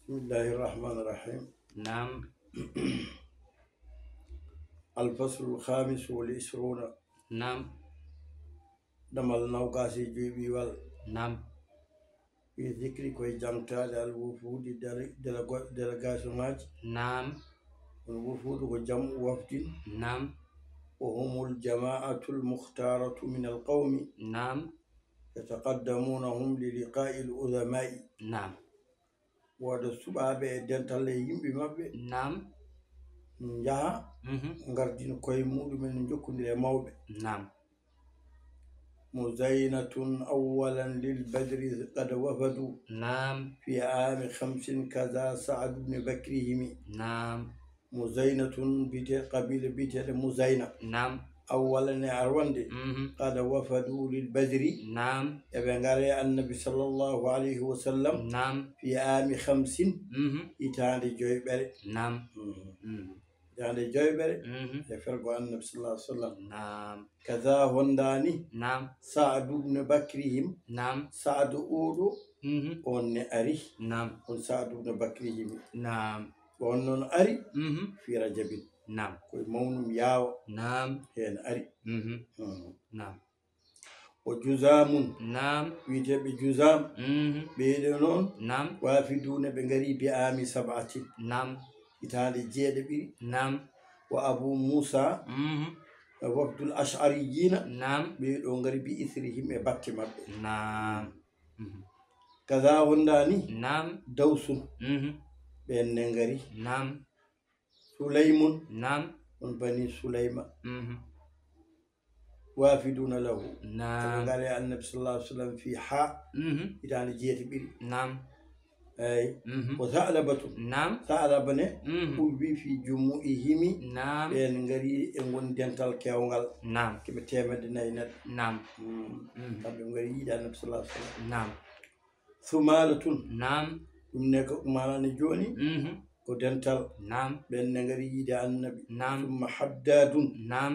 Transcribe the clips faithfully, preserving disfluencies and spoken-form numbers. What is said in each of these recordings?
بسم الله الرحمن الرحيم. نعم. الفصل الخامس والعشرون. نعم. Ɗamal nawgaas e joy ɓiwal. Naam. Fi zikri koye jangtaade al wufuudi dele-, delego-, délégation ŋaaji. Naam. Kono wufuudu ko jam'u wafdin. Naam. Wa humul jama'atul mukhtaratu min al qawmi. Naam. Yataqaddamunahum li liqa'i al uzama'i. Naam. Wooda suɓaaɓe e dental e yimɓe maɓɓe. Naam. Njaha, mhm, ngardina koye muɗumen, njokkondira e mawɓe. Naam. Muzaynatun awwalan lil badri qad wafadu. Naam. Fi aami khamsin kaza Sa'd ibn Bakrihimi. Naam. Muzaynatun biyete-, qabiila biyeteeɗo Muzayna. Naam. Awwalan e arwande. Mhm. Qad wafadu lil badri. Naam. Eɓe ngare Annabi sallallahu alayhi wa sallam. Naam. Fi aami khamsin. Mhm. Hitaande joyɓere. Naam. Mhm. Mhm. Hitaande joyɓere. Mhm. E fergo Annabi sallallahu alayhi wa sallam. Naam. Kaza hondaani. Naam. Sa'd ibn Bakrihim. Naam. Sa'd oɗo. Mhm. On ne ari. Naam. On Sa'd ibn Bakrihim. Naam. On noon ari. Mhm. Fi rajabin. Naam. Koye mawnum yaawa. Naam. Heen ari. Mhm. Mhm. Naam. O juzaamun. Naam. Wiyeteeɓe juzaam. Mhm. Ɓeeɗo noon. Naam. Waafiduuna ɓe ngari bi aami sab'atin. Naam. Hitaande jeeɗiɓiri. Naam. Wa Abu Muusa. Mhm. Wafdul Ash'ariyiina. Naam. Ɓeeɗo ngari bi isrihim e batte maɓɓe. Naam. Mhm. Kaza hondaani. Naam. Dawsun. Mhm. Ɓeen ne ngari. Naam. Sulaymun. Naam. On bani Sulayma. Mhm. Waafiduuna lahu. Naam. Ɓe ngare Annabi sallallahu alayhi wa sallam fi ha. Mhm. Hitaande jeeɗiɓiri. Naam. Eey. Mhm. Ko Sa'labatun. Naam. Sa'laba ne. Mhm. Ulwi fi jumu'ihimi. Naam. Ɓeen ngari e ngon dental keewngal. Naam. Keɓe teemedde nayi neɗɗo. Naam. Mm. Mhm. Kamɓe ngari yiide Annabi sallallahu alayhi wa sallam. Naam. Sumaalatun. Naam. Ɗum ne ko maanaani jooni. Mhm. Ko dental. Naam. Ɓeen ne ngari yiide Annabi. Naam. Summa Haddaadun. Naam.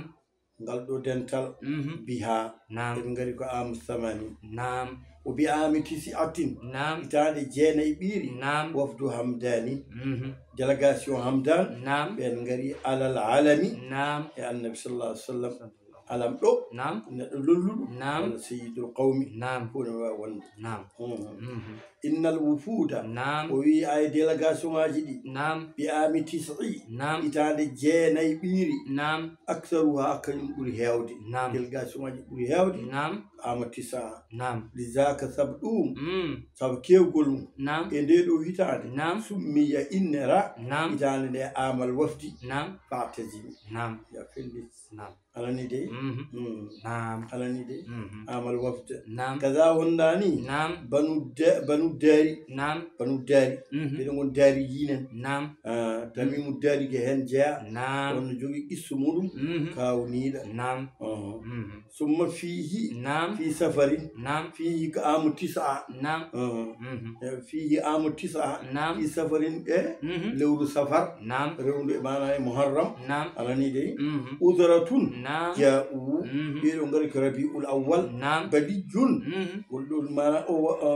Ngal ɗo dental. Mhm. Biha. Naam. Eɓe ngari ko amu samani. Naam. O bi aami tisi'atin. Naam. Hitaande jeenayi ɓiiri. Naam. Wafdu Hamdaani. Mhm. Délégation Hamdan. Naam. Ɓeen ngari alal alami. Naam. E Annabi sallallahu alayhi wa sallam. Alam ɗo. Naam. Neɗɗo lolluɗo. Naam. Walla sayyidul qawmi. Naam. Ko ne waawi wonde. Naam. Mhm. Mhm. Innal wufuuda. Naam. O wi'i ay délégation ŋaaji ɗi. Naam. Bi aami tis'i. Naam. Hitaande jeenayi ɓiiri. Naam. Aksaruha kañum ɓuri heewde. Naam. Délégation ŋaaji ɓuri heewde. Naam. Aama tisa. Naam. Lizaaka sabu ɗum. Mm. Sabu keewgol mum. Naam. E nde ɗo hitaande. Naam. Summiya innera. Naam. Hitaande nde aamal wafdi. Naam. Fa'tazimi. Naam. Ya fellit. Naam. Alani de. Mhm. Mm. Naam. Alani de. Mhm. Amal wafda. Naam. Kaza hondaani. Naam. Banu da-, banu dari. Naam. Banu dari. Mhm. Ɓeɗo ngon dari yinen. Naam. Ah, Tamimu dari ge hen jeya. Naam. On no jogi qissu muɗum. Mhm. Kawniɗa. Naam. Aha. Mhm. Summa fihi. Naam. Fi safarin. Naam. Fihi ka amu tis'a. Naam. Aha. Mhm. Eh, fihi amu tis'a. Naam. Fi safarin, e, mhm, lewru safar. Naam. Rewndu e maana e Muharram. Naam. Alani de. Mhm. Udratun. Naam. Ja'u. Mhm. Ɓeɗo ngari ko Rabiul Awwal. Naam. Badijjun. Mhm. Ngol ɗon maana o, o,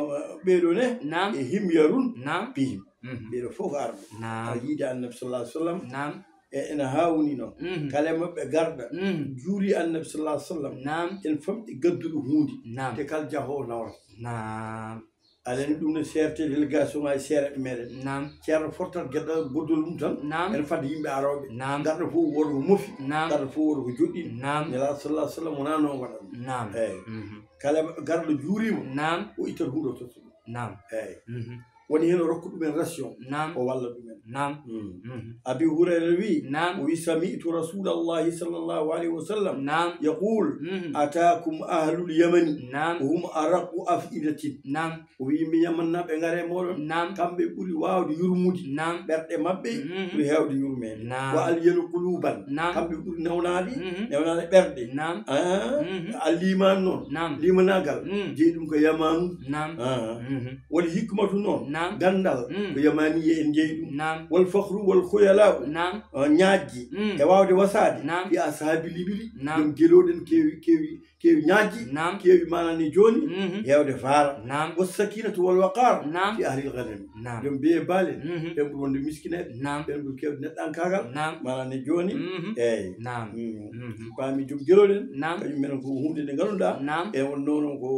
ɓeɗo ne. Naam. E himyarun. Naam. Bihim. Mhm. Ɓeɗo fof arɓe. Naam. A yiide Annabi sallallahu alaihi wasallam. Naam. E ena haawni noon. Mhm. Kala e maɓɓe garɗa, mhm, juuri Annabi sallallahu alaihi wasallam. Naam. En famɗi gadduɗo huunde. Naam. Te kala jahoowo nawata. Naam. Alani ɗum no seerte délégation ŋaaji seereɓe meɗen. Naam. Ceerno fortat geɗal goddol mum tan. Naam. Ene fadde yimɓe arooɓe. Naam. Garɗo fof wooda ko mofi. Naam. Garɗo fof wooda ko joɗɗini. Naam. Nelaaɗo sallallahu alaihi wasallam wonaa noon waɗatno. Naam. Eeyi. Mhm. Kala e maɓɓe garɗo juuriima. Naam. O ittat huunde o totta ɗum. Naam. Eeyi. Mhm. Woni heen o rokka ɗumen ration. Naam. O walla ɗumen. Naam. Mm. Mhm. Abi Hurayra wi, naam, o wi, sami'tu Rasulallahi sallallahu alaihi wasallam, naam, yaqul, mhm, atakum ahlul Yamani, naam, wa hum araqu afidatin. Naam. O wi, yimɓe Yaman naaɓe ngare mooɗon. Naam. Kamɓe ɓuri waawde yurmude. Naam. Ɓerɗe maɓɓe, mhm, ɓuri heewde yurmeede. Naam. Wa alyanu quluban. Naam. Kamɓe ɓuri nawnaade, mhm, nawnaade ɓerɗe. Naam. Ah, mhm, al iman noon. Naam. Limanaagal. Mm. Jeyi ɗum ko yamanu. Naam. Ah. Mhm. Wal hikmatu noon. Naam. Ganndal, mm, ko yamaniye en njeyi ɗum. Naam. Wal fakhru wal khuyala'u, naam, eh, ñaajji, mm, e waawde wasaade, naam, fi ashaabil ibili, naam, joom gelooɗen keewi, keewi, keewi ñaajji, naam, keewi maanaa ne jooni, mhm, heewde faara. Naam. Was sakinatu wal waqar, naam, fi ahlil ghanami. Naam. Joom bee e baali en, mhm, ɓen ɓuri wonde miskineeɓe, naam, ɓen ɓuri keewde neɗɗankaagal, naam, maanaa ne jooni, mhm, eeyi. Naam. Mm. Mhm. Paami joom gelooɗen, naam, kañum men ko huunde nde ngannduɗaa, naam, e on noon ko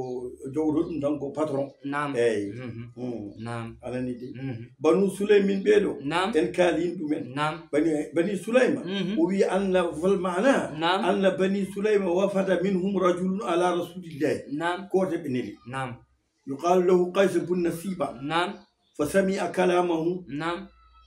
jogoto ɗum tan ko patron. Naam. Eeyi. Mhm. Mm. Naam. A nanii de. Mhm. Banu Sulaymin ɓee ɗoo, naam, en kaalii ɗumen. Naam. Bani, Bani Sulayma, mhm, o wiyi anna, fal maana, naam, anna Bani Sulayma wafada minhum rajulun ala rasulillahi. Naam. Gooto ɓe neli. Naam. Yuqalu lahu Qays bun Nasiba. Naam. Fa sami'a kalamahu. Naam.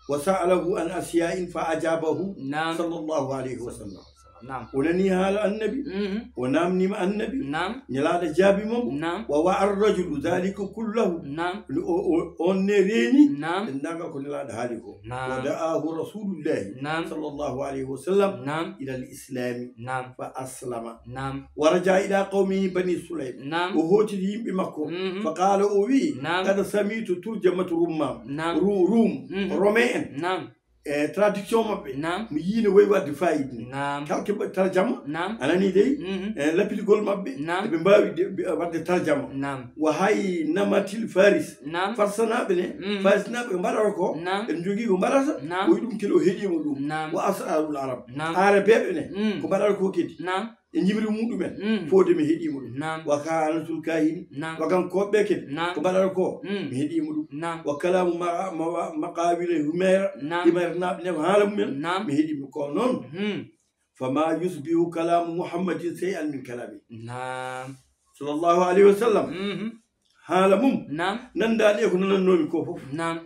Wa sa'alahu an ashya'in fa ajabahu, naam, sallallahu alayhi wa sallam. Naam. O nani haala Annabi, mhm, o naamnima Annabi, naam, Nelaaɗo jaabi mo. Naam. Wa wa'a ar-rajulu dhalika kullahu. Naam. O, o, on ne reeni, naam, denndaangal ko Nelaaɗo haali ko. Naam. Wa da'ahu rasulullahi, naam, sallallahu alayhi wa sallam, naam, ila al-islami. Naam. Fa aslama. Naam. Wa raja'a ila qawmihi Bani Sulaym. Naam. O hootidi yimɓe makko. Mhm. Fa qaala, o wi'i, naam, qad sami'tu turjamatu Rummam. Naam. Ru-, Rum, mhm, Romain en. Naam. E traduction maɓɓe, naam, mi yiino wayi waɗde fayida ni. Naam. Kala ke mbaɗi tarjama, naam, a nanii dey, mhm, e lappitigol maɓɓe, naam, eɓe mbaawi de-, ɓe waɗde tarjama. Naam. Wa hay namatil Faris. Naam. Farsanaaɓe ne, mm, Farisnaaɓe ko mbaɗata ko, naam, ɓe njogii ko mbaɗata, naam, o wi'i ɗum kadi o heɗiima ɗum. Naam. Wa asrarul Arab. Naam. Arabeeɓe ne, mm, ko mbaɗata ko kadi. Naam. E njimri muɗumen, mm, fof de mi heɗiima ɗum. Naam. Wa kahanatul kahini, naam, wa kankooɓe ɓe kadi, naam, ko mbaɗata ko, mm, mi heɗiima ɗum. Naam. Wa kalamu ma-, ma-, maqawila Humayra, naam, Humayra naaɓe ne ko haala mumen, naam, mi heɗiima ɗum. Ko noon, mm, fama yusbihu kalamu Muhammadin shay'an min kalami. Naam. Sallallahu alayhi wa sallam. Mhm. Haala mum, naam, nanndaani e ko nanannoomi ko fof. Naam.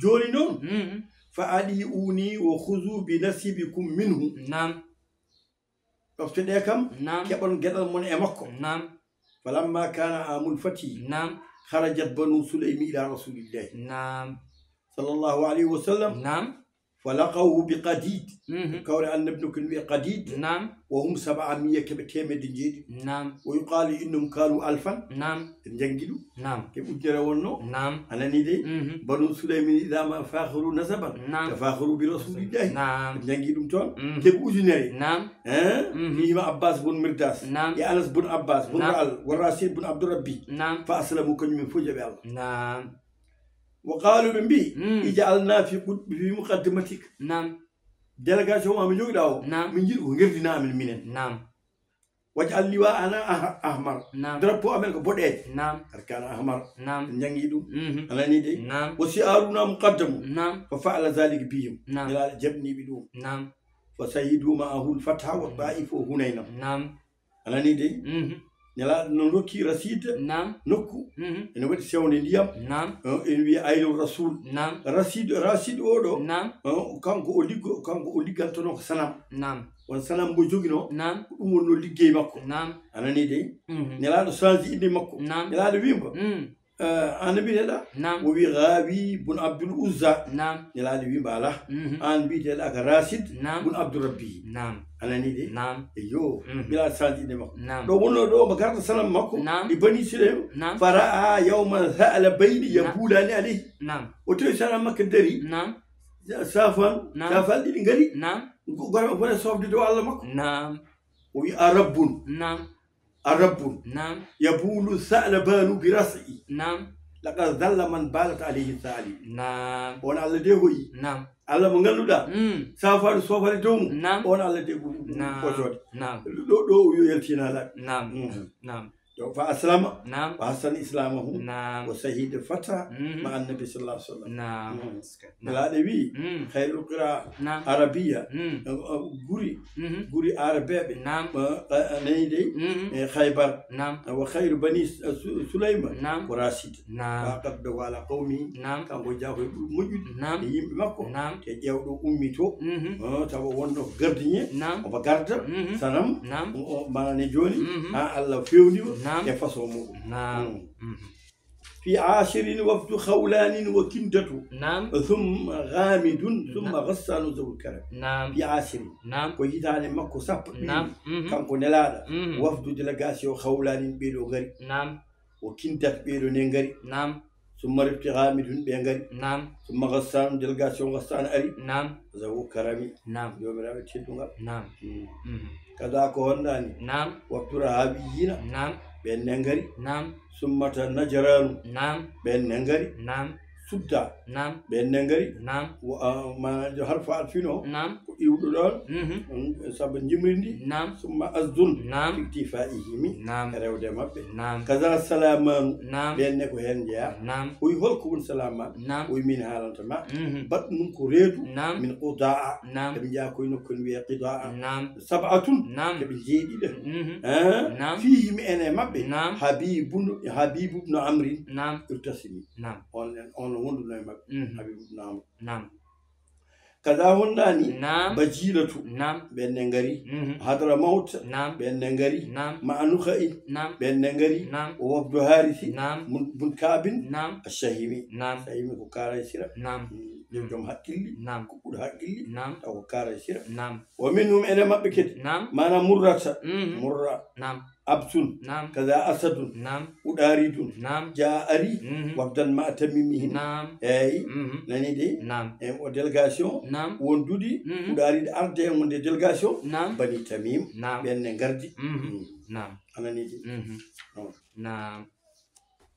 Jooni noon, mhm, fa adi'uni wa khuzu bi nasibikum minhu. Naam. Ɗofte ɗe kam, naam, keɓon geɗal mon e makko. Naam. Falamma kana amul fati, naam, kharajat banu Sulaymi ila rasulillahi, naam, sallallahu alayhi wa sallam. Naam. Fa laqawhu bi qadid. Mhm. Kawre Annabi no ko wiye qadid. Naam. Wa hum sab'a miya, keɓe teemedde jeeɗiɗi. Naam. Wa yuqalu innahum kanu alfan. Naam. En janngi ɗum. Naam. Keɓe ujunere wonno. Naam. A nanii de? Mhm. Banu Sulaymin idha ma fakharu nasaban, naam, tafakharu bi rasulillahi. Naam. En janngi ɗum toon. Mhm. Keɓe ujunere. Naam. Hein? Mhm. Fihim Abbas bun Mirdas. Naam. E Anas bun Abbas bun, naam, Ra'al, wa Rashid bun Abdurrabbi. Naam. Fa aslamu, kañum en fof jaɓi Allah. Naam. Wa qalu, ɓe mbi, mm, ij'alna fi qud-, fi muqaddimatik. Naam. Délégation ma mi jogiɗa o, naam, min jiɗi ko ngerdina amen minen. Naam. Waj'al liwa'ana ah-, ahmar. Naam. Drapeau amen ko boɗeejo. Naam. Arkana ahmar. Naam. En janngi ɗum. Mhm. A nanii de? Naam. Wa shi'aruna muqaddamu. Naam. Fa fa'ala dhalika bihim. Naam. Nelaaɗo jaɓniɓe ɗum. Naam. Fa shahidu ma'ahul fatha wa, mm, Ta'ifa wa Hunayna. Naam. A nanii de? Mhm. Nelaaɗo no rokki Rashid, naam, nokku. Mhm. Ene waɗi sewnde ndiyam. Naam. Eh, ene wiya Aynu Rasul. Naam. Rashid, Rashid o ɗo, naam, eh, kanko o liggo-, kanko o liggantonoo ko sanam. Naam. Won sanam mbo joginoo, naam, ko ɗum wonnoo liggey makko. Naam. A nanii de? Mhm. Nelaaɗo change innde makko. Naam. Nelaaɗo wii mbo, mm, eh, an no mbiyeteɗaa? Naam. O wii Gaawi bun Abdul Uzza. Naam. Nelaaɗo wii mbo alaa. Mhm. An mbiyeteɗaa ko Rashid, naam, bun Abdul Rabbi. Naam. A nanii de? Naam. Eyo. Mhm. Nelaaɗo change innde makko. Naam. Ɗo wonnoo ɗo omo garda sanam makko, naam, e Bani Sulaym. Naam. Fa ra'a yawman tha'labayni, naam, yabulani alayhi. Naam. O tawi sanam makko dari. Naam. Safan, naam, safan ɗiɗi ngari. Naam. Go-, goto makko woni sofde dow Allah makko. Naam. O wi, "A rabbun." Naam. "A rabbun." Naam. "Yabulu tha'labanu bi ra'si." Naam. "Laqad dhalla man balat alayhi tha'lib." Naam. On Allah de hoyi. Naam. Allah mo ngannduɗaa, mm, safan sofani dow mum. Naam. On Allah de ɓuri ɗum, naam, ɓocoode. Naam. Ɗo, ɗo o yo yaltina laɓi. Naam. Mm. Naam. Yo, fa aslama, naam, wa hassana islamahu, naam, wa shahida fata, mhm, ma annabi sallallahu alaihi wasallam. Naam. Mm. Naam. Nelaaɗo wi, mm, khairul qura, naam, arabiyya, mm, eh, eh, guri, mhm, guri arabeeɓe, naam, eh, eh, nani dey, mhm, eh, Khaybar, naam, eh, wa khairu bani, eh, Su-, Sulayma, naam, ko Rashid. Naam. Wa qad dawa ala qawmi, naam, kanko jaako e ɓuri moƴƴude, naam, e yimɓe makko. Naam. Te ƴeew ɗo ummi to, mhm, oh, tawa wonno ko gardien, naam, omo garda, mhm, sanam, naam, o, o, maana ne jooni, mhm, haa Allah fewni mo, naam, e façon muɗum. Naam. Mm. Mhm. Fi ashirin wafdu Khawlanin wa Kindatu, naam, thumma Ghamidun, thumma, naam, Ghassanu zawul karam. Naam. Fi ashirin. Naam. Ko hitaande makko sappo e ɗiɗi. Naam. Mhm. Kanko Nelaaɗo, mhm, wafdu délégation Khawlanin ɓee ɗo ngari. Naam. Wa Kindat ɓee ɗo ne ngari. Naam. Summa rifti Hamidun, ɓe ngari. Naam. Summa Ghassan, délégation Ghassan ari. Naam. Zawu karami. Naam. Joomiraaɗo teddungal. Naam. Mm. Mhm. Kaza ko honɗaani. Naam. Wafdu Rahabiyina. Naam. Ɓen ne ngari. Naam. Summata Najranu. Naam. Ɓen ne ngari. Naam. Sudda. Naam. Ɓen ne ngari. Naam. Wa, ah, maanaam jo harfu atfin o. Naam. Ko iwɗo ɗon. Mhm. Mm, sabu njimri ndi. Naam. Summa Asdun. Naam. Iktifaihimi. Naam. E rewde maɓɓe. Naam. Kaza Salamanu. Naam. Ɓen ne ko heen njeyaa. Naam. O wi, hol ko woni Salaman? Naam. O wi, min haalanta ma. Mhm. Baɗɗu mum ko reedu. Naam. Min Qudaa. Naam. Eɓe njeyaa koye nokku en wiyee Qidaa. Naam. Sab'atun. Naam. Eɓe njeeɗiɗa. Mhm. Eh? Naam. Fihimi, ene maɓɓe. Naam. Habibun, Habibu ibnu Amrin. Naam. Irtasimi. Naam. On, on wonduno e maɓɓe. Mhm. Habibu ibnu Amr. Naam. Kaza honɗaani. Naam. Bajilatu. Naam. Ɓen ne ngari. Mhm. Hadra Maut. Naam. Ɓen ne ngari. Naam. Ma'a Nukha'in. Naam. Ɓen ne ngari. Naam. O wafdu Harisi. Naam. Mun-, bun Kaabin. Naam. Ashahimi. Naam. Shahimi ko Kaara e Sira. Naam. Mm, joom haqqilli. Naam. Kuɓɓuɗo haqqilli. Naam. Taw ko Kaara e Sira. Naam. Wa minhum, ene maɓɓe kadi. Naam. Maanaam Murrata. Mhm. Murra. Naam. Absun. Naam. Kaza Asadun. Naam. Uɗaaridun. Naam. Jaa ari. Mhm. Wafdan ma'a tamimihim. Naam. Eeyi. Mhm. Nani de? Naam. E o délégation. Naam. Wonduɗi. Mhm. Uɗaariɗo arde e wonde délégation. Naam. Bani Tamim. Naam. Ɓen ne ngardi. Mhm. Mm. Naam. A nani de? Mhm. Naam. Naam.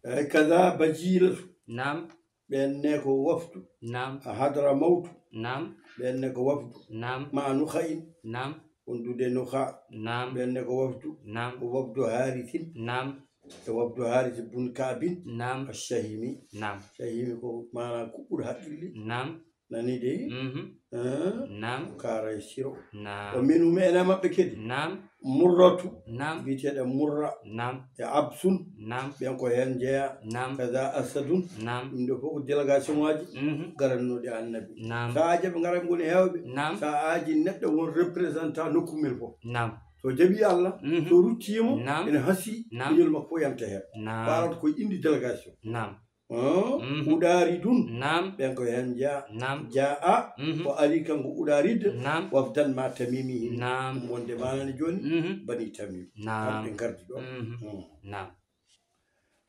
Eeyi, kaza Bajilatu. Naam. Ɓen ne ko wafdu. Naam. Hadra Mawtu. Naam. Ɓen ne ko wafdu. Naam. Ma'a Nukha'in. Naam. Wondude Nukha. Naam. Ɓen ne ko wafdu. Naam. Ko wafdu Harisin. Naam. E wafdu Haris bun Kaabin. Naam. Shahimi. Naam. Shahimi ko maanaam kuɓɓuɗo haqqilli. Naam. Nani de? Mhm. Eh? Naam. Kaara e Siro. Naam. Wa minhum, ene maɓɓe kadi. Naam. Murratu. Naam. Biyeteeɗo Murra. Naam. E Absun. Naam. Ɓen ko heen njeyaa. Naam. Kaza Asadun. Naam. Ɗum ɗo fof ko délégation ŋaaji Mhm. garannoɗi Annabi. Naam. Sahaaji ɓe ngara ngoni heewɓe. Naam. Sahaaji neɗɗo won représentant nokku men fof. Naam. So jaɓi Allah, Mhm. so ruttiima, Naam. ene hasi, Naam. leñol makko fof yanta heen. Naam. Ko arata ko e innde délégation. Naam. Hum? Mhm. Uɗaaridun. Naam. Ɓen ko heen njeyaa. Naam. Jaa. Mhm. O ari kanko Uɗaarid. Naam. Wafdan ma'a tamimihim. Naam. Ɗum wonde maanani jooni, Mhm. Bani Tamim. Naam. Kamɓe ngardi ɗo. Mhm. Hmm. Naam.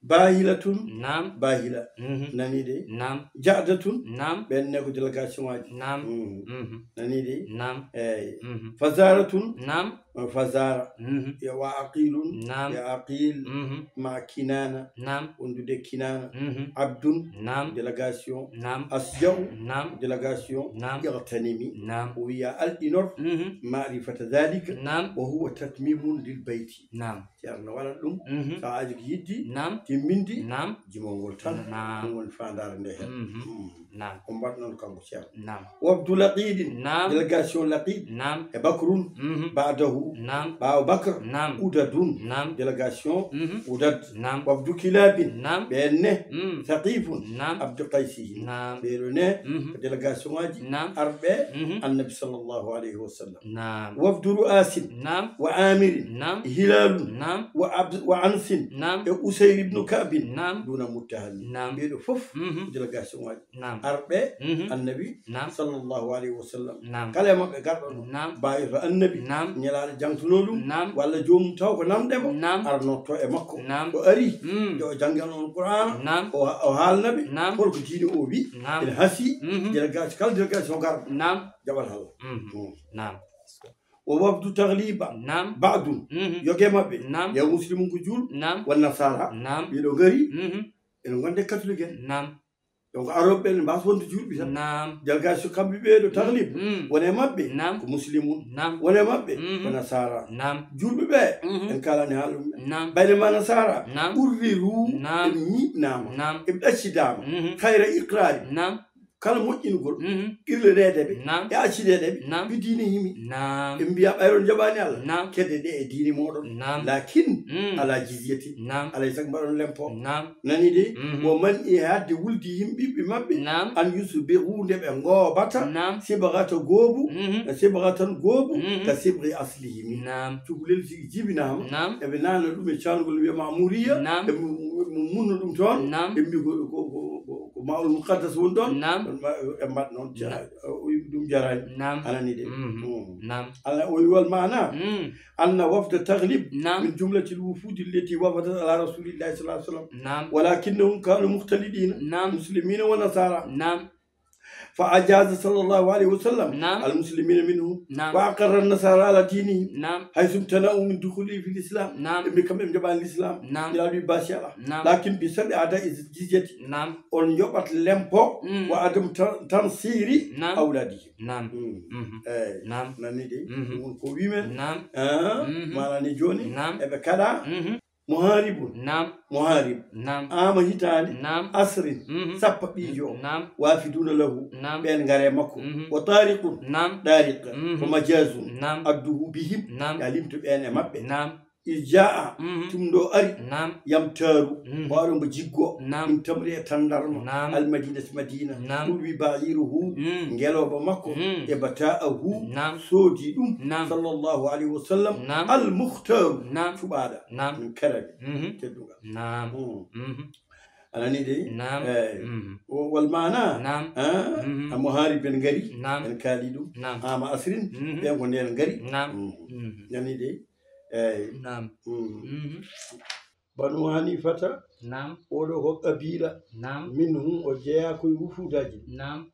Bahilatun. Naam. Bahila. Mhm. Nani de? Naam. Ja'datun. Naam. Ɓen ne ko délégation ŋaaji. Naam. Hmm. Mhm. Nani de? Naam. Eeyi. Mhm. Fazaratun. Naam. Fazara. Mhm. E wa Aqilun. Naam. E Aqil. Mhm. Ma Kinana. Naam. Wondude Kinana. Mhm. Abdun. Naam. Délégation. Naam. Asja'u. Naam. Délégation. Naam. Ightanimi. Naam. O wiya alɗinor. Mhm. Ma'rifata dhalika. Naam. Wa huwa tatmimun lil bayti. Naam. Ceerno waɗat ɗum. Mhm. Sahaaji ko yiddi. Naam. Timmindi. Naam. Jimol ngol tan. Naam. Ɗum woni faandaare nde heen. Mhm. Mm. Naam. Ko mbaɗ noon kanko Ceerno. Naam. Wafdu Laqidin. Naam. Délégation Laqid. Naam. E Bakrun. Mhm. Ba'dahu. Naam. Ɓaawo Bakr. Naam. Udadun. Naam. Délégation Mhm. Udad. Naam. Wafdu Kilabin. Naam. Ɓeen ne. Mm. Saqifun. Naam. Abdu Qaysihim. Naam. Ɓee ɗoo ne. Mhm. Ko délégation ŋaaji Naam. arɓe Mhm. Annabi sallallahu alayhi wa sallam. Naam. Wafdu Ru'asin. Naam. Wa Amirin. Naam. Hilalun. Naam. Wa Ab-, wa Ansin. Naam. E Usayr ibn Ka'bin. Naam. Duna Muttahami. Naam. Ɓee ɗoo fof Mhm. ko délégation ŋaaji Naam. arɓe Mhm. Annabi Naam. sallallahu alayhi wa sallam. Naam. Kala e maɓɓe garɗo ɗo Naam. baayoto Annabi Naam. ñalaaɗo jangtunoo ɗum Naam. walla joomum taw ko namde mo Naam. arnotto e makko. Naam. O ari Mm. nde o jangano on Qur'aana Naam. o, o haalna ɓe Naam. holko diine o wi Naam. ene hasi Mhm. délégation kala délégation garɗo Naam. jaɓat Alla. Mhm. Mm. Naam. O wafdu tagliba Naam. Ba'dun Mhm. yoge maɓɓe Naam. ya muslimun ko juul Naam. wa nasara Naam. ɓeɗo ngari Mhm. ene gonde catholique en Naam. Donc arooɓe ɓe ne mbasa wonde juulɓe tan. Naam. Délégation kamɓe ɓee ɗo taglib Mm. wone maɓɓe Naam. ko muslimun Naam. wone maɓɓe Mhm. ko nasara Naam. Juulɓe ɓe Mhm. en kalani haala ɗum Naam. Bayde ma nasara Naam. Urriru Naam. Eɓe ñiiɓnaama Naam. Eɓe ɗaccidaama Mhm. Khayra iqrari Naam. Kala moƴƴingol Mhm. Irledeede ɓe Naam. E accideede ɓe Naam. Ɓe diine himi Naam. Ɓe mbiya ɓayron jaɓani Allah Naam. Kedde ɗe e diine moɗon Naam. Lakin Mm. Ala jizyati Naam. Alay sag mbaɗon lempo Naam. Nani de Mhm. Wo man e hadde wuldi yimɓe ɓiɓɓe maɓɓe Naam. An yusbihu nde ɓe ngoobata Naam. Sibghata goobu Mhm. Sibghatan goobu Mhm. Ka sibghi aslihimi Naam. Cukalel si jibinaama Naam. Eɓe nana ɗum e cangol wiya mamuriya Naam. Eɓe munna ɗum toon Naam. Ɓe mbi ko ko ko ko Ma'ul Muqaddas woni ɗon. Naam. Ɗon ma-, en mbaɗ noon. Naam. Jara-, o wi ɗum jaraani. Naam. Anani de. Mhm. Mm. Naam. Ala o wi wal maana. Mm. Anna wafda Taghlib Naam. min jumlatil wufudi allati wafadat ala Rasulillahi sallallahu alaihi wasallam. Naam. Walakinnahum kanu mukhtalidina. Naam. Muslimina wa nasara. Naam. Fa ajaza sallallahu alaihi wasallam Naam. al muslimina minhum Naam. wa aqarra an nasara ala dinihim Naam. haythu imtana'u min dukhuli fil islam. Naam. Ɓe mbi kamɓe ɓe njaɓani l'islam. Naam. Nelaɗo wi basi ala. Naam. Lakin bi sharti ada'i jizyati. Naam. On njoɓat lempo Mm. wa adam tan-, tansiri Naam. awladihim. Naam. Mm. Mhm. Eyi. Naam. Nani de. Mhm. Ɗum woni ko wimen. Naam. Ah, Mhm. maana ni joni. Naam. Eɓe kaɗa. Mhm. Muharibun. Naam. Muharib. Naam. Ama hitaande. Naam. Asrin. Mhm. Sappo ɓiijo. Naam. Wafiduna lahu. Naam. Ɓen ngare makko. Mhm. Wa tariqun. Naam. Dariq. Mhm. Wa majazun. Naam. Adduhu bihim. Naam. Ya limto ɓen e maɓɓe. Naam. Is jaa. Mhm. Tumɗo ari. Naam. Yamtaru. Mhm. Ko aɗo mbo jiggo. Naam. Min tamri e tandarma. Naam. Al madinati madina. Naam. Ulwi ba'iruhu. Mm. Ngelooba makko. Mm. E bata'ahu. Naam. Soodi ɗum. Naam. Sallallahu alayhi wa sallam. Naam. Al mukhtaru. Naam. Cuɓaaɗa. Naam. Min karabi. Mhm. Teddungal. Naam. Mm. Mhm. Anani de? Naam. Eyi. Mhm. O, wal maana? Naam. Ah, Mhm. a Muharib en ngari? Naam. En kaali ɗum. Naam. Ama asrin, Mhm. ɓen ko nden ngari? Naam. Mhm. Mhm. Nani de? Eyi. Naam. Mhm. Mhm. Banu Hanifata, Naam. oɗo ko qabila. Naam. Minhum, o jeyaa ko e wufudaji. Naam.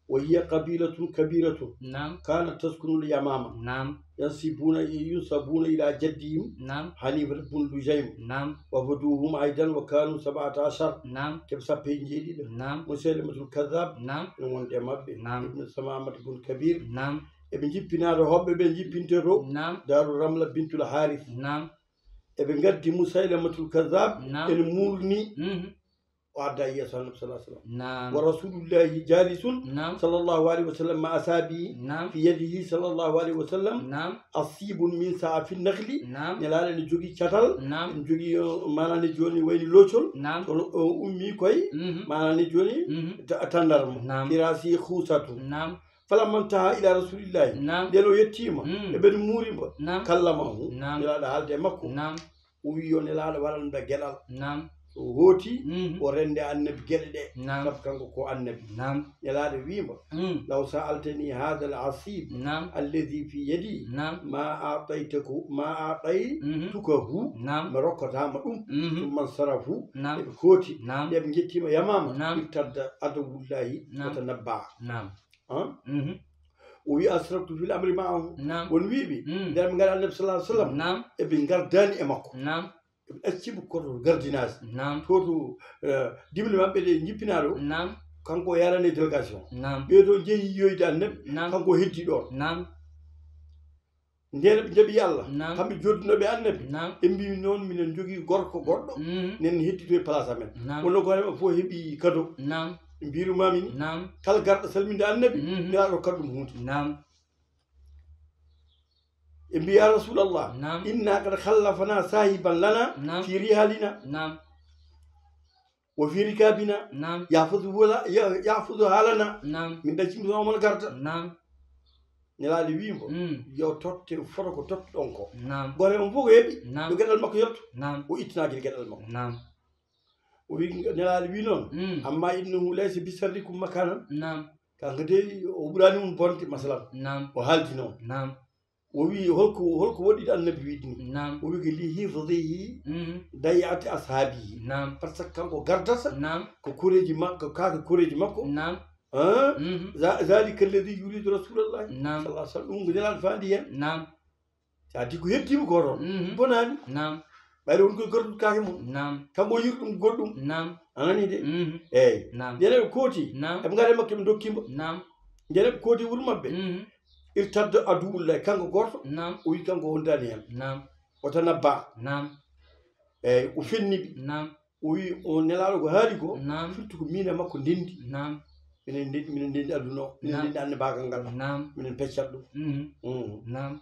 Wa hiya qabilatun kabiratun. Naam. Kanat taskunul Yamama. Naam. Yansibuna, yunsabuna ila jaddihim. Naam. Hanifata bun Lujaym. Naam. Wafaduhum aidan wa kanu sab'ata ashar. Naam. Keɓe sappo e jeeɗiɗo. Naam. Musaylimatul Kadhab. Naam. No wonde e maɓɓe. Naam. Ibnu Samamata bun Kabir. Naam. Eɓe jippinaade hoɓɓe ɓe jippintoto. Naam. Daru Ramla bintul Harith. Naam. Eɓe ngaddi Musaylamatul Kadhab. Naam. Ene murni. Mhm. O adda yeeso Annabi sallallahu alaihi wasallam. Naam. Wa Rasulullahi jalisun Naam. sallallahu alaihi wasallam ma asabi Naam. fi yadihi sallallahu alaihi wasallam Naam. asibun min sa'afi nakhli. Naam. Nelaaɗo ene jogii catal. Naam. Ene jogii, uh, maanaam ne jooni wayni loocol. Naam. Kono o ummi koye Mhm. maanaam ne jooni Mhm. ta-, tandarma. Naam. Firasi khusatu. Naam. Falamma intaha ila Rasulillahi. Naam. Nden o yettiima. Mm. E ɓen muuri mo. Naam. Kallamahu. Naam. Nelaaɗo haalde e makko. Naam. O wi yo Nelaaɗo waɗan ɓe geɗal. Naam. So o hooti, Mhm. o rende Annabi geɗe ɗe. Naam. Sabu kanko ko Annabi. Naam. Nelaaɗo wi mo, Mm. "Law sa'altani hadha al-asib Naam. alladhi fi yadi Naam. ma a'taytaku, ma a'taytukahu." Naam. Mi rokkata ma ɗum. Mhm. Thumma insarafu. Naam. Eɓe kooti. Naam. Nde ɓe njettiima Yamama. Naam. Irtadda adawullahi Naam. wa tanabba. Naam. Ah? Mhm. O wi, "Asraktu fil amri ma'ahu." Naam. Won wiiɓe, Mm. nder ɓe ngara Annabi sallallahu alaihi wasallam, Naam. eɓe ngardani e makko. Naam. Eɓe acci mo koto gardinaasi. Naam. To to, eh, dimle maɓɓe ɗe jippinaaɗo, Naam. kanko o yarani délégation. Naam. Ɓee ɗo jehi yiyoyde Annabi, Naam. kanko o heddi ɗon. Naam. Nden ɓe njaɓi Allah, Naam. kamɓe joddunoɓe Annabi. Naam. Ɓe mbi, "Noon minen jogii gorko goɗɗo, Mm. nen heddito e place amen." Naam. Kono ko heɓa fof heɓi kado. Naam. Ɓe mbirumami ni, Naam. kala garɗo salminde Annabi, Mhm. Nelaaɗo rokkat ɗum huunde. Naam. Ɓe mbi, "Ya Rasulallah, Naam. inna qad khallafana sahiban lana Naam. fi rihalina." Naam. "Wa fi rikabina." Naam. "Yahfazu wala, ya-, yahfazu halana." Naam. Min ɗaccini ɗum omo garda. Naam. Nelaaɗo wi mo, Mm. "Yo totte foto ko tottuɗon ko." Naam. Gore on fof ko heɓi, Naam. yo geɗal makko yetto. Naam. O ittinaaki geɗal makko. Naam. O wi, Nelaaɗo wi noon, Mm. "Amma innahu laysa bi sharrikum makanan." Naam. Kanko dey o ɓurani on bonde, masalan. Naam. O haaldi noon. Naam. O wi, "Holko, holko waɗi Annabi wiide ni?" Naam. O wi ko, "Li hifzihi Mhm. dayati ashabihi." Naam. Par ce que kanko gardata Naam. ko koreeji ma-, ko kaake koreeji makko. Naam. Ah? Mhm. Za-, zalika alladhi yuridu Rasulullah Naam. sallallahu alaihi wasallam. Ɗum ko Nelaaɗo faandi hen. Naam. Sa di ko heddiima ko toon. Mhm. Bonaani. Naam. Ɓayde won koye garduɗo kaake mum. Naam. Kanko o yiri ɗum goɗɗum. Naam. A nani de? Mhm. Eeyi. Naam. Ndeen ɓe kooti. Naam. Eɓe ngara e makko, ɓe ndokki mo. Naam. Ndeen ɓe kooti wuro maɓɓe. Mhm. Irtadda aduwullahi, kanko gooto. Naam. O wi kanko wondaani heen. Naam. O tanabba. Naam. Eeyi, o fenni ɓe. Naam. O wi o Nelaaɗo ko haali ko. Naam. Firti ko miin e makko ndenndi. Naam. Minen ndenndi, minen ndenndi aduna o. Minen Naam. ndenndi annabaagal ngal. Naam. Minen peccat ɗum. Mhm. Mhm. Naam.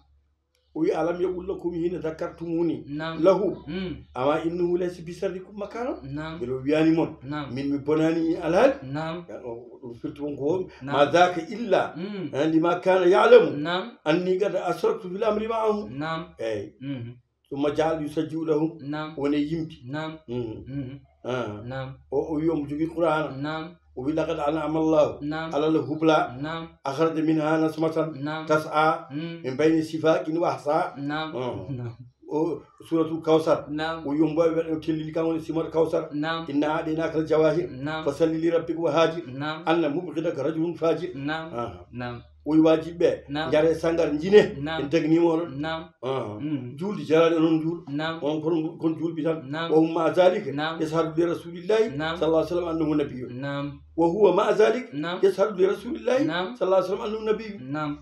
O wi, "Alam yaqul lakum hina zakartumuni Naam. lahu." Mm. "Ama innahu laysa bi sharrikum makana." Naam. Mbele o wiyaani mon. Naam. Min mi bonaani alhaali. Naam. O, o, ɗum firti won ko won. Naam. "Ma zaka illa, Mm. eh, lima kana ya'lamu Naam. anni qad asraktu fil amri ma'ahu." Naam. Eeyi. Mhm. Summa ja'ala yusajji'u lahum. Naam. Woni e yimde. Naam. Mhm. Mhm. Ah. Naam. O, o wi omo jogii Qur'aana. Naam. O wi, "Laqad an'ama Allahu Naam. Alal hubla, Naam. Akhraja minha nasmatan Naam. Tas'a Mm. min bayni sifakin wa ahsa." Naam. Oh. Naam. O suratul Kawsar. Naam. O yombo e waɗa o tellini kan woni simor Kawsar. Naam. "Inna a'daynaka al jawahir. Naam. Fasalli li rabbika wa hajir. Naam. Anna mubghidaka rajulun fajir." Naam. Aha. Naam. O wi wajibi ɓe. Naam. Njare sangar jine. Naam. En tagnima onon. Naam. Aha. Mm. Julde jarani onon juul. Naam. On kon, kon julɓe tan. Naam. Wa hum ma'a zalika Naam. Yashhadu li rasulillahi Naam. Sallallahu alaihi wasallam annahu nabiyyun. Naam. Wa huwa ma'a zalika Naam. Yashhadu li rasulillahi Naam. Sallallahu alaihi wasallam annahu nabiyyun. Naam.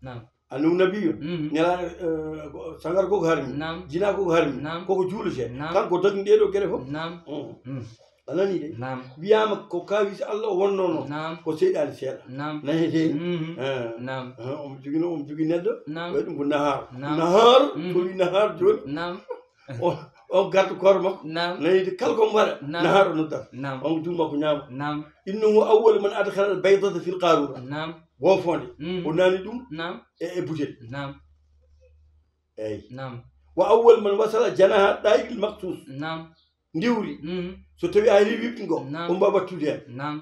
Naam. Annahu nabiyyun. Mhm. Nela, eh, ko, sangar koko harmi. Naam. Jina koko harmi. Naam. Koko juulete. Naam. Kanko dagni ɗeɗo geɗe fof. Naam. Mm. Mm. A nani de? Naam. Wiyama ko kawis Allah o wonnono. Naam. Ko seyɗani seeɗa. Naam. Nani de? Mhm. Eh. Naam. Eh, omo jogino, omo jogi neɗɗo. Naam. Waɗi ɗum ko nahar. Naam. Nahar, Mhm. to wi nahar joni. Naam. O, o garde corps makko. Naam. Nani de kala ko omo waɗa, Naam. Nahar o noddata. Naam. On juuma ko ñaama. Naam. Innahu awwalu man adkhala al baydata fil qarura. Naam. Woofonde. Mm. O nani ɗum Naam. e, e butel. Naam. Eyyi. Naam. Wa awwal man wasala janaha dayil maksus. Naam. Ndiwri. Mm. So tawi a rewi ɗum ɗo, Naam. O mbawa wattude hen. Naam.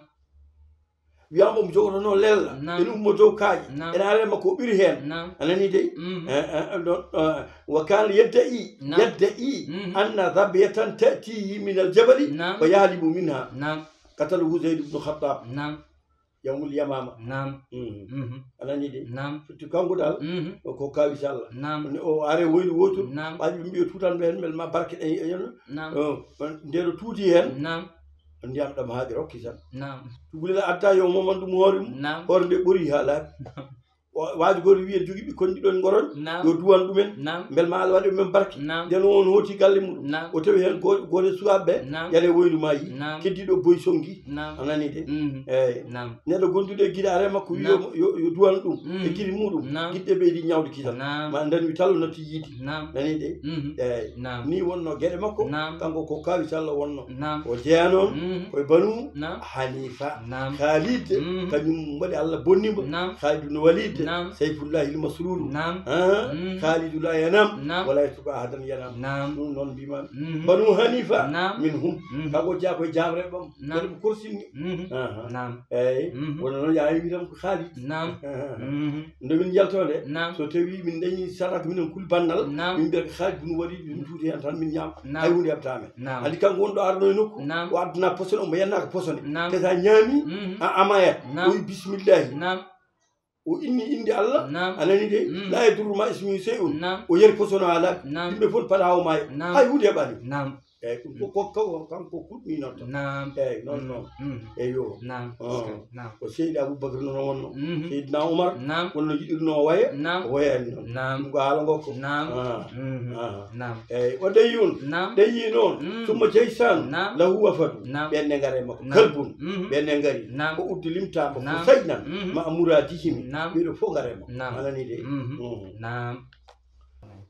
Wiyama omo jogotono lella. Naam. Ene ummo dow kaaƴe. Naam. Ene ara makko o ɓiri hen. Naam. A nani de? Mm. Eh, eh, eh, ɗon, eh, wa kana yadda'i, Naam. Yadda'i Mm. anna zabiyatan ta'tihi min al jabali Naam. Fa yahlibu minha. Naam. Qatalahu Zayd ibn Khattab. Naam. Yawmul Yamama. Naam. Mm. Mhm. A nani de? Naam. Surtout kanko dal, Mhm. o ko kawis Allah. Naam. O are woylu wotul, Naam. Ɓaji ɓe mbiyo tutan ɓe hen, mbel ma barke ɗen e, e, Naam. O, nde ɗo tuuti hen, Naam. Ndiyam ɗam haaɗi rokki tan. Naam. Tugulel adda yo moman ɗum hoore mum. Naam. Hoore nde ɓori ha laaɓi. Naam. O, waji goto wiye jogi ɓikkon ɗiɗon goron, Naam. Yo duwan ɗumen. Naam. Mbel ma Allah waɗi ɗumen barke. Naam. Nden on hooti galle muɗum. Naam. O tawi hen go-, goto e sukaɓe ɓe, Naam. Yare woylu ma yi. Naam. Keddiɗo boy songi. Naam. A nani de? Mhm. Eyyi. Naam. Neɗɗo gonduɗo e giɗare makko wi Naam. yo, yo, yo duwan ɗum. Mhm. E giri muɗum. Naam. Giɗɗe ɓeydi ñawde kisal. Naam. Ma ndan wi talo natti yiidi. Naam. Nani de? Mhm. Eyyi. Naam. Ni wonno geɗe makko. Naam. Kanko ko kawis Allah wonno. Naam. O jeeyano on Mhm. koye Banu Naam. Hanifa. Naam. Khalid, Mhm. kañum waɗi Allah bonnimo. Naam. Khalid ibn Walid, Naam. Sayfullahi al-Maslul. Naam. Ah, Mhm. Khalidu la yanam, Naam. Wala yatruku ahadan yanam. Naam. Ɗum noon mbimami. Mhm. Banu Hanifa, Naam. Minhum. Mhm. Kanko jeeya koye jamre ɓam. Naam. Geɗe ko korsinni. Mhm. Aha. Naam. Eyyi. Mhm. Wona noon yaa witam ko Khalid. Naam. Aha. Mhm. Nde min jalto nde, Naam. So tawi min dañi sarak minen kul bandal, Naam. Min mbiya ko Khalid bun Walid, min tuuti hen tan min ñaama. Naam. Hay hunde heɓata men. Naam. Andi kanko wonɗo arno e nokku, Naam. O addana posone, omo yenna ko posone. Naam. Te sa ñaami, Mhm. a amayat. Naam. O wi bismillahi. Naam. O inni inde Allah, Naam. A nani de, Mm. La yadurru ma ismihi shay'un. Naam. O yari posone o ha laaɓi. Naam. Yimɓe fof paɗa ha o maaya. Naam. Hay hunde heɓani. Naam. Eyyi, ɗum ko, ko, ko, kanko kulɓinanta. Naam. Eyyi, noon, Mm. Noon. Mm. Eyyo. Naam. Ah. Naam. Ko Seydi Abubakar noon o wonno. Mhm. Seydina Umar, Naam. Wonno yiɗirno o waya, Naam. O wayani noon. Naam. Ɗum ko haala ngokko. Naam. Ah. Mhm. Ah. Naam. Eyyi, o ɗeyi on. Naam. Ɗeyi noon. Mm. Summa jaysan. Naam. Lahu wafadu. Naam. Ɓen ne ngare makko. Naam. Kalbun. Mhm. Ɓen ne ngari. Naam. Ko uddu limtama. Naam. Ko saynan. Mhm. Ma muradihim. Naam. Ɓeɗo fof ngare makko. Naam. Anani de. Mhm. Mhm. Naam.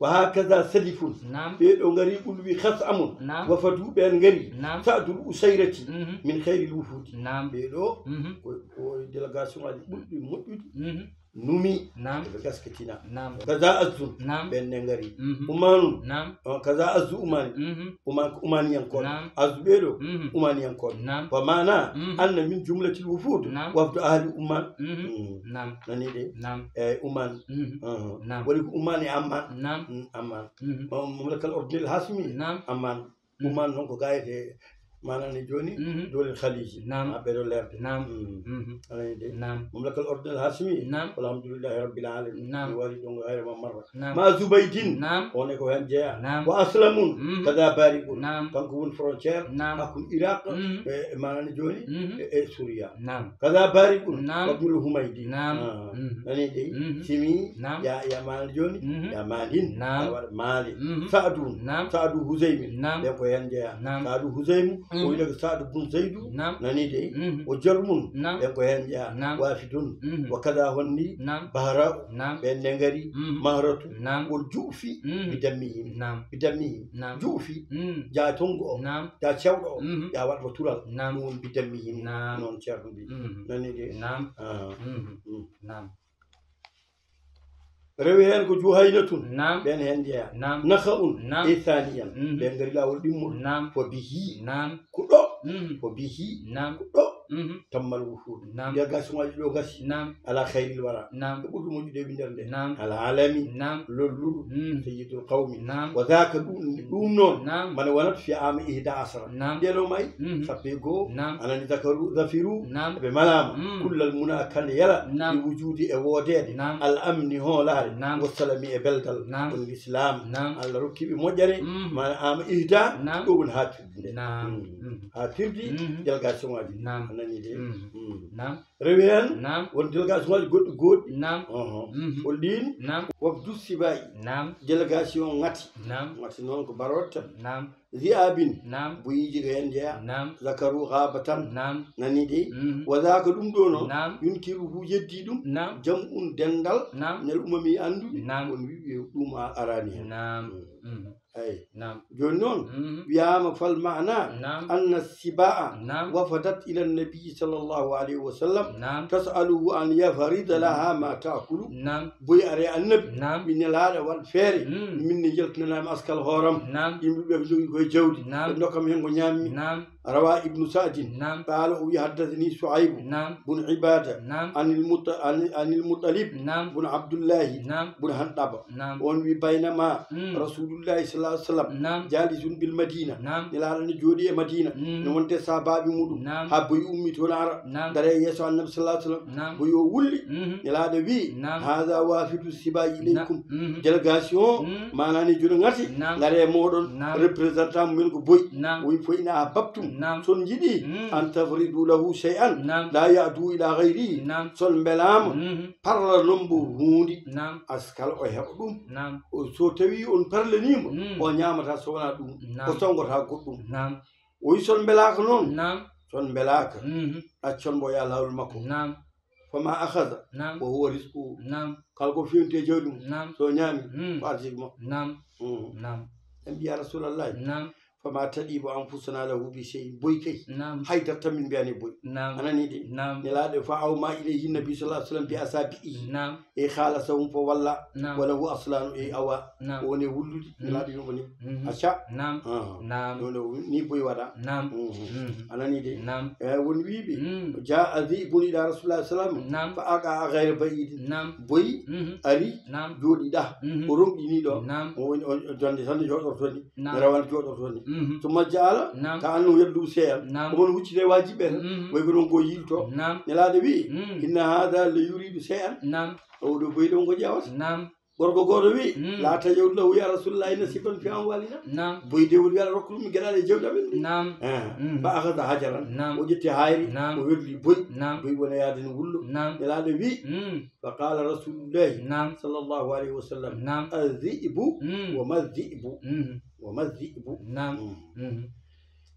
Wa hakaza salifun. Naam. Ɓeɗo ngari ɓulwi khas amun. Naam. Wafadu ɓen ngari. Naam. Sa'dul usayrati. Mhm. Min khayril wufudi. Naam. Ɓeɗo Mhm. ko, ko délégation aji ɓulɗi moƴƴude. Mhm. Numi. Naam. Ɓe gaskitina. Naam. Kaza azzun. Naam. Ɓen ne ngari. Mhm. Umanun. Naam. Oh, kaza azzu umani. Mhm. Uman ko umaniyankon. Naam. Azzu ɓeɗo Mhm. Umaniyankon. Naam. Wa mana Mhm. anna min jumlatil wufud Naam. Wafdu ahli uman. Mhm. Mm. Naam. Nani de? Naam. Eyyi, uman. Mhm. Uh-huh. Naam. Woni ko uman e amman. Naam. Mm, amman. Mhm. Um, mamlakal ordinel hasmi. Naam. Amman. Mhm. Uman noon ko gayete manani joni Mhm. Dowlel Khaliji. Naam. Ma ɓeɗo lerde. Naam. Mm. Mhm. Anani de? Naam. Mamlakal ordinel hasmi. Naam. Walhamdulillahi rabbil alamin. Naam. Mi wari ɗon hayre ma marra. Naam. Ma Zubaydin. Naam. On e ko hen jeeya. Naam. Wa aslamun. Mhm. Kaza bariqun. Naam. Kanko woni frontière Naam. Hakkunde Iraq Mhm. e, e manani joni Mhm. e, e Suriya. Naam. Kaza bariqun Naam. Wabnul Humaydi. Naam. Ah. Mhm. Nani de? Mhm. Simi Naam. Ya, ya manani joni Mhm. Ya malin. Naam. Ya waɗa mali. Mhm. Sa'dun. Naam. Sa'du Huzaymin. Naam. Ɓen ko hen jeeya. Naam. Sa'du Huzaymu Mhm. O wiɗa ko Sa'du bun Zaydu. Naam. Nani de? Mhm. O Jarmun. Naam. Ɓen ko hen jeeya. Naam. Wafidun. Mhm. Wa kaza honni Naam. Bahra'u. Naam. Ɓen ne ngari Mhm. Mahratu. Naam. Wol juufi Mhm. Bi dammihim. Naam. Bi dammihim. Naam. Juufi. Mhm. Ja tongo o. Naam. Ja cewɗo o. Mhm. Ja waɗa mo tural. Naam. Ɗum woni bi dammihim. Naam. Noon ceerno mbi. Mhm. Nani de? Naam. Ah. Mhm. Mm. Naam. Rewi heen ko Juhaynatun. Naam. Ɓeen heen njeyaa. Naam. Nakha'un. Naam. E Thaniyan. Mhm. Ɓeen ngari laawol ɗimmuɗo. Naam. Ko bihi. Naam. Ko ɗo Mhm. Ko bihi. Naam. Ko ɗo. Mhm. Tammal wufuud. Naam. Délégation aji ɗo gasi. Naam. Ala khayril wara. Naam. Ko ɓurɗo moƴƴude e winndere nde. Naam. Al alami. Naam. Lolluɗo. Mhm. Sayyidul qawmi. Naam. Wa dhaka ɗum, ɗum noon. Naam. Mane wonat fi ama ihda asra. Naam. Ndeno may. Mhm. Sappo e goo. Naam. Anani zakaru, zafiru. Naam. Ɓe malama. Mm. Kullal muna kande yala. Naam. Bi wujudi e woodede. Naam. Al amni hoolaare. Naam. Wa salami e beldal. Naam. Woni l'islam. Naam. Allah rokki ɓe moƴƴere. Mm. Mana ama ihda. Naam. Ɗo woni ha firde nde. Naam. Mm. Mm. Ha firdi. Mhm. Délégation aji. Naam. A nani de. Mm. Mm. Naam. Rewi hen. Naam. Won délégation aji goɗɗi goɗɗi. Naam. Oho. Mhm. Hol ɗin? Naam. Wafdu sibai. Naam. Délégation ŋati. Naam. Ŋati noon ko barotte. Naam. Zi'abin. Naam. Boyiiji ko heen njeyaa. Naam. Zakaru ghaabatan. Naam. Nani de. Mhm. Wa zaaka ɗum ɗo noon. Naam. Yunkiruhu yeddi ɗum. Naam. Jam'un denndal. Naam. Minal umami annduɓe. Naam. On wi'i ɓe ɗum a araani heen. Naam. Mm. Mhm. Eyi. Naam. Jooni noon, mhm, wiyaama fal maana, naam, anna siba'a, naam, wafadat ila nabi sallallahu alayhi wa sallam, naam, tas'aluhu an yafrida laha ma ta'kulu. Naam. Boyi are annabi, naam, mi nelaaɗo waɗ feere, mm, min ne njaltinanami askal hooram. Naam. Yimɓe ɓe ko jogii koye jawdi, naam, ɓe ndokkam heen ko ñaammi. Naam. Rawa Ibnu Sa'din. Naam. Qaala, o wi, haddathani Su'aybu, naam, bun Ibada, naam, anil Muta-, an-, anil Mutalib, naam, bun Abdullahi, naam, bun Handaba. Naam. On wi, baynama, mm, Rasulullahi sallallahu alaihi wasallam, naam, jalisun bil Madina. Naam. Nelaaɗo ne jooɗi e Madina. Mm. No wonde sahabaaɓe muɗum. Naam. Haa boyi ummi toon ara. Naam. Dara e yeeso Annabi sallallahu alaihi wasallam. Naam. Boyi o wulli. Mhm. Nelaaɗo wi, naam, hadha wafidu sibai ilaykum. Mhm. Délégation, mm, maanani jono ŋati, naam, ngare e mooɗon, naam, représentant mumen ko boyi. Naam. O wi, fa in ahbabtum, naam, son njiɗi, mm, an tafridu lahu shay'an, naam, la ya'du ila ghayrihi. Naam. Son mbelaama, mhm, parla non mbo huundi. Naam. Askal o heɓa ɗum. Naam. O, so tawi on parlaniimo, mm, o ñaamata so wonaa ɗum. Naam. O sonngotaa goɗɗum. Naam. O wi son mbelaaka noon. Naam. Son mbelaaka. Mhm. Accon mbo yaa laawol makko. Naam. Fama akhadha, naam, wa huwa rizquhu. Naam. Kala ko fewti e jawdi mum, naam, so ñaami, mm, ko arsiki makko. Naam. Mm. Naam. En mbiya Rasulallahi, naam, fama tadibu anfusana lahu bi shay'in, boy kay. Naam. Hay darta min mbiyani boy. Naam. A nani de? Naam. Nelaaɗo fa awma ilayhi nabi sallallahu alaihi wasallam bi asabi'i. Naam. E khalasahum fa walla. Naam. Wa lahu aslanu e awa. Naam. O woni wullude. Mm. Nelaaɗo yumɓe ni. Mhm. Acca. Naam. Ah. Naam. Ɗum ɗo ni boy waɗa. Naam. Mhm. Mhm. A nani de? Naam. E won wiiɓe. Mm. Jaa dhi'bun ila Rasulillah sallam. Naam. Fa waqa ghayra ba'id. Naam. Boy, mhm, ari, naam, jooɗi ɗa. Mhm. O ronɗini ɗo. Naam. O woni o, o jonde tan jooɗorto ni. Naam. Rawane jooɗorto ni. Mhm. Summa ja'ala, naam, ka annahu yatlubu shay'an. Naam. Omo huccita e waajibi ɓe tan. Mhm. Way ko ɗon ko yilto. Naam. Nelaaɗo wi, mm, inna hadha la yuridu shay'an. Naam. O ɗo boy ɗon ko ƴeewata. Naam. Gorko gooto wi, mm, la taj'al lahu ya Rasulullah nasiban fi amwalina. Naam. Boy de woni wiya rokku ɗum geɗal e jawdi amen. Naam. Eh. Mm. Fa akhadha hajaran. Naam. O ƴetti hayri, naam, o werli boy. Naam. Boy wona yaade no wullo. Naam. Nelaaɗo wi, mm, fa qala Rasulullahi, naam, sallallahu alayhi wa sallam, naam, adh-dhi'bu, mm, wa ma dhi'bu. Mm. Wa ma dhi'bu. Naam. Mm. Mhm.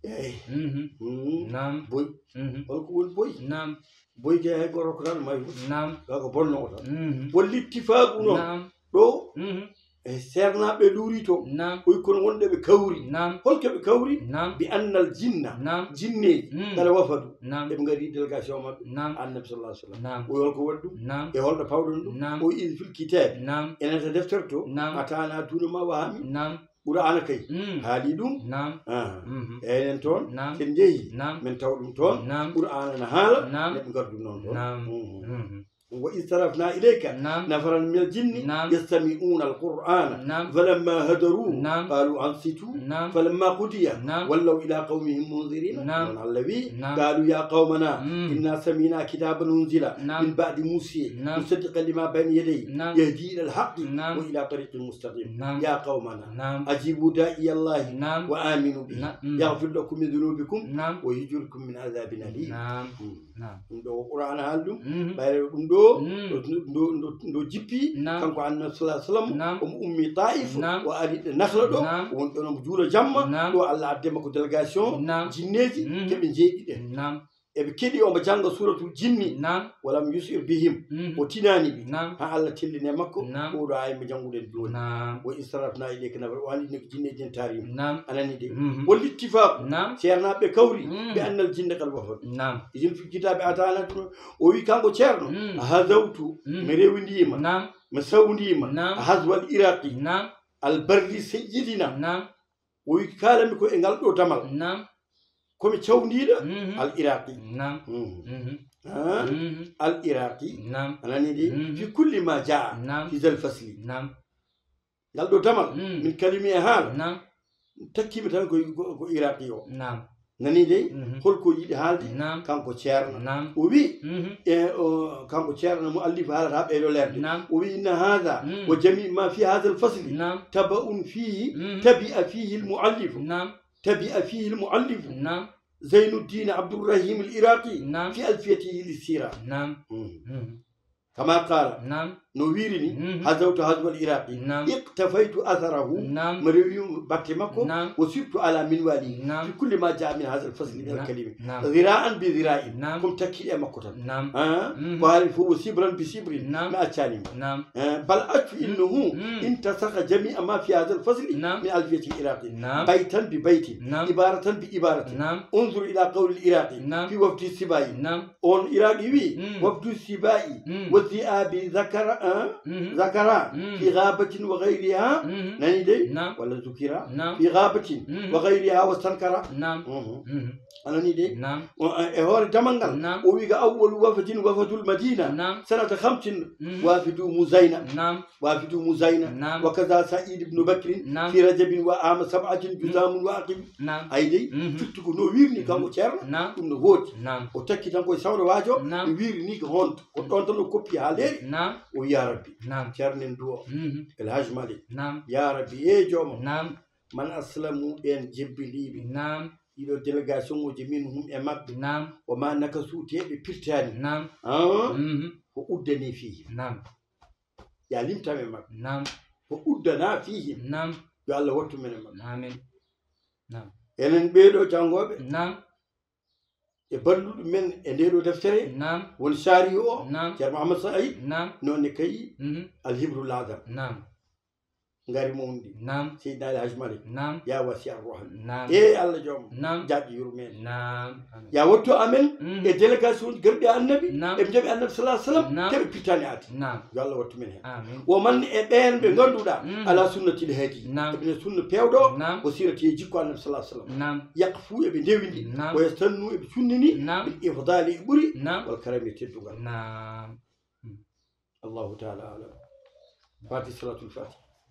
Eyi. Mhm. Mm. Naam. Boy. Mhm. Holko woni boy? Naam. Boy kay hay goto rokkataa ɗum hay huunde. Naam. Gaa ko bonnoo tan. Mhm. Wal ittifaqu noon. Naam. Ɗo, mhm, e seernaaɓe luuri to. Naam. Oy kono wonde ɓe kawri. Naam. Holke ɓe kawri? Naam. Bi annal jinna. Naam. Jinneeji. Mm. Kala wafadu. Naam. Eɓe ngari délégation maɓɓe. Naam. Annabi sallallahu alaihi wasallam. Naam. O holko waɗi ɗum? Naam. E holɗo pawɗon ɗum? Naam. O wi il fil kitabi. Naam. Enen ta defterto. Naam. Atana duna ma wa hami. Naam. Qur'aana kay. Mm. Haali ɗum. Naam. Ah. Mhm. Enen toon. Naam. Sen njehi. Naam. Men taw ɗum toon. Naam. Qur'aana na haala. Naam. Neɗɗo ngardu noon toon. Naam. Mhm. Mhm. Wa istarafna ilayka, naam, nafaran minal jinni, naam, yastami'una alqur'ana, naam, falamma hadaru, naam, qalu ansitu, naam, falamma qudiya, naam, wallaw ila qawmihim munzirina. Naam. Noon Allah wi, naam, qalu ya qawmana, mm, inna sami'na kitaban unzila, naam, min ba'di Musa, naam, musaddiqan lima bayna yadayhi, naam, yahdi ila alhaqqi, naam, wa ila tariqin mustaqim. Naam. Ya qawmana, naam, ajibu da'iya Allahi, naam, wa aminu bihi, na-, mm, yaghfir lakum min dhunubikum, naam, wa yujirkum min adhabin alim. Naam. Mm. Naam. Ɗum ɗo ko Qur'aana haali ɗum. Mhm. Ɓayre ɗum ɗo, mm, ɗo, ɗo, ɗo, ɗo jippi, naam, kanko Annabi sallallahu alaihi wasallam, naam, omo ummi Taif, naam, o ari ɗo Nakhla ɗo, naam, o woni ɗon omo juula jamma, naam, ɗo Allah addi makko délégation, naam, jinneeji, mhm, keɓe jeeɗiɗen. Naam. Eɓe keɗi omo jannga suuratul jinni, naam, walam yusir bihim, mhm, o tinaani ɓe. Naam. Haa Allah tellini e makko, naam, oɗo aaya mo jannguɗen jooni. Naam. Wa istarafna ilayka nafar, o anndi ne ko jinneeji en taariima. Naam. A nani de? Mhm. Wal ittifaqu. Naam. Ceernaaɓe kawri, mm, bi annal jinna qad wafadu. Naam. Idin fil kitaabi atana, o wi kanko ceerno, mm, hazawtu, mm, mi rewindiima, naam, mi sawndiima, naam, hazwal iraqi, naam, al barri sayyidina. Naam. O wi kaalami ko e ngal ɗo damal. Naam. Komi cawndiiɗo al iraqi. Naam. Mhm. Mhm. Ha? Mhm. Al iraqi. Naam. A nani de? Mhm. Fi kulli ma jaa. Naam. Fi zal fasli. Naam. Ngal ɗo damal, mm, min kalimi e haala. Naam. Takkimi tan ko, ko, ko iraqi o. Naam. Nani de? Mhm. Holko yiɗi haalde? Naam. Kanko ceerno. Naam. O wi, mhm, e, o, kanko ceerno mo allifu haalata ɓeyɗo leerde. Naam. O wi, inna haada, mm, wa jami ma fi haada al fasli. Naam. Tabaun fihi, mhm, tabi'a fihi al muallifu. Naam. Tabi'a fihi al muallifu. Naam. Zaynuddin Abdurrahim al iraqi. Naam. Fi alfiyatihi li sira. Naam. Mm. Mhm. Kama qala. Naam. No wiiri ni, mhm, hazawtu hazwa al iraqi. Naam. Iqtafaytu atharahu. Naam. Mi rewi batte makko. Naam. Wa sirtu ala minwali. Naam. Fi kulli ma jaa min hadha al fasli min al kalimi. Naam. Dhira'an bi dhira'in. Naam. Komi takkiɗo e makko tan. Naam. Ah? Mhm. Ko haali fof, wa sibran bi sibrin. Naam. Mi accani mo. Naam. Eh, bal accu, mhm, innahu, mhm, intasakha jami'a ma fi hadha al fasli, naam, min alfiyati al iraqi. Naam. Baytan bi baytin. Naam. Ibaratan bi ibaratin. Naam. Unzur ila qawli al iraqi, naam, fi wafdi sibai. Naam. On iraqi wi, mm, wafdu sibai, mm, wa dhi'abi dhakara, eh, mhm, dhakara, mm, fi ghabatin wa ghayriha. Mhm. Nani de? Naam. Wala dhukira. Naam. Fi ghabatin, mhm, wa ghayriha wa stankara. Naam. Mhm. Mhm. A nani de? Naam. O, e hoore damal ngal, naam, o wi ga awwalu wafdin wafdul madina. Naam. Sanata khamsin, mhm, wafidu Muzayna. Naam. Wafidu Muzayna. Naam. Wa kaza Sa'id ibn Bakrin, naam, fi rajabin wa ama sab'atin, mm, juzamun wa aqib. Naam. Ay dey, mhm, firti ko no wiirni, mhm, kanko ceerno, naam, ɗum no woodi. Naam. O takki tan koye sawɗo waajo, naam, ɓe wiiri ni ko honto. Ko ɗon tan o koppi haa leeri. Naam. O wi, ya Rabbi. Naam. Ceerno en duwo. Mhm. El Hajj Malik. Naam. Ya Rabbi, e joomam. Naam. Man aslamu, ɓeen jebbiliiɓe. Naam. Ɗiɗo délégation uji min hum e maɓɓe. Naam. O ma nakasu, te ɓe pirtaani. Naam. Ah? Mhm. Ko uddani fii. Naam. Ya limtam e maɓɓe. Naam. Ko uddana fii. Naam. Yo Allah wattu men e maɓɓe. Amin. Naam. Enen ɓeeɗo janngooɓe. Naam. E balluɗo men e nde ɗo deftere. Naam. Woni saari o. Naam. Ceerno Mouhammad Saïd. Naam. Noon ne kayi. Mhm. Alhibru Laadar. Naam. Ngari mawndi. Naam. Seydina El Hadj Malick. Naam. Ya wasi ar rahmi. Naam. E Allah joom. Naam. Jaɓi yurmeen. Naam. Amin. Ya wattu amen. Mhm. E délégation uji garɗi e annabi. Naam. E jaɓi annabi sallallahu alaihi wasallam. Naam. Te ɓe pittani aati. Naam. Yo Allah wattu men hen. Amin. Wo man e ɓeen ɓe ngannduɗaa, mhm, ala sunnati l hadi. Naam. Eɓe sunna peewɗo. Naam. O sirati e jikko annabi sallallahu alaihi wasallam. Naam. Yaqfu eɓe ndewindi. Naam. Wa yastannu eɓe sunnini. Naam. Bil ifdali e ɓuri. Naam. Wal karami e teddungal. Naam. Allahu taala alam. Fati salatul fati.